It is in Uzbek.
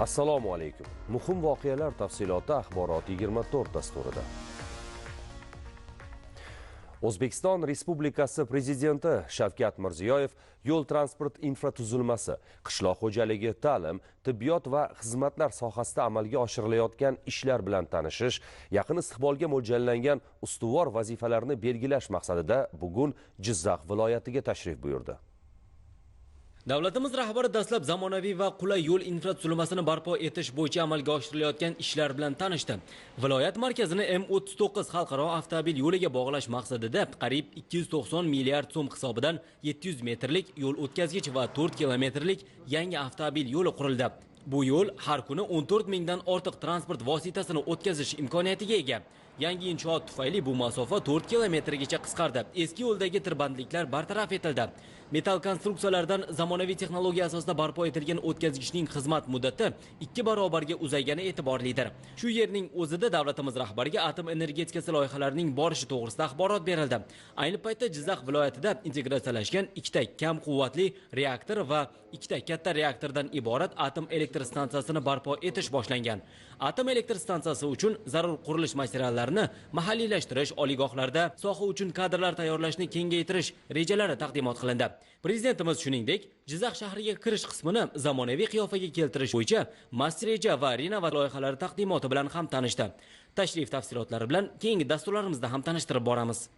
Assalomu alaykum. Muhim voqealar tafsiloti Axborot 24 dasturida. O'zbekiston Respublikasi Prezidenti Shavkat Mirziyoyev yo'l transport infratuzilmasi, qishloq xo'jaligi, ta'lim, tibbiyot va xizmatlar sohasida amalga oshirilayotgan ishlar bilan tanishish, yaqin istiqbolga mo'ljallangan ustuvor vazifalarni belgilash maqsadida bugun Jizzax viloyatiga tashrif buyurdi. Davlatimiz rahbari dastlab zamonaviy va qulay yo'l infratuzilmasini barpo etish bo'yicha amalga oshirilayotgan ishlar bilan tanishdi. Viloyat markazini M39 xalqaro avtomobil yo'liga bog'lash maqsadida qariyb 290 milliard so'm hisobidan 700 metrlik yo'l o'tkazgich va 4 kilometrlik yangi avtomobil yo'li qurildi. Bu yo'l har kuni 14 mingdan ortiq transport vositasini o'tkazish imkoniyatiga ega. Yangi inshoot tufayli bu masofa 4 kilometrgacha qisqardi. Eski yo'ldagi tirbandliklar bartaraf etildi. Metal konstruksiyalardan zamonaviy texnologiya asosida barpo etilgan o'tkazgichning xizmat muddati 2 barobarga uzaygani e'tiborlidir. Shu yerning o'zida davlatimiz rahbariga atom energetikasi loyihalarining borishi to'g'risida axborot berildi. Ayni paytda Jizzax viloyatida integratsiyalashgan 2 ta kam quvvatli reaktor va 2 ta katta reaktordan iborat atom elektr stansiyasini barpo etish boshlangan. Atom elektr stansiyasi uchun zarur qurilish materiallarini mahalliylashtirish, oliygohlarda soha uchun kadrlar tayyorlashni kengaytirish rejalari taqdimot qilindi. Prezidentimiz shuningdek, Jizzax shahriga kirish qismini zamonaviy qiyofaga keltirish bo'yicha master reja va renovatsiya loyihalari taqdimoti bilan ham tanishdi. Tashrif tafsilotlari bilan keyingi dasturlarimizda ham tanishtirib boramiz.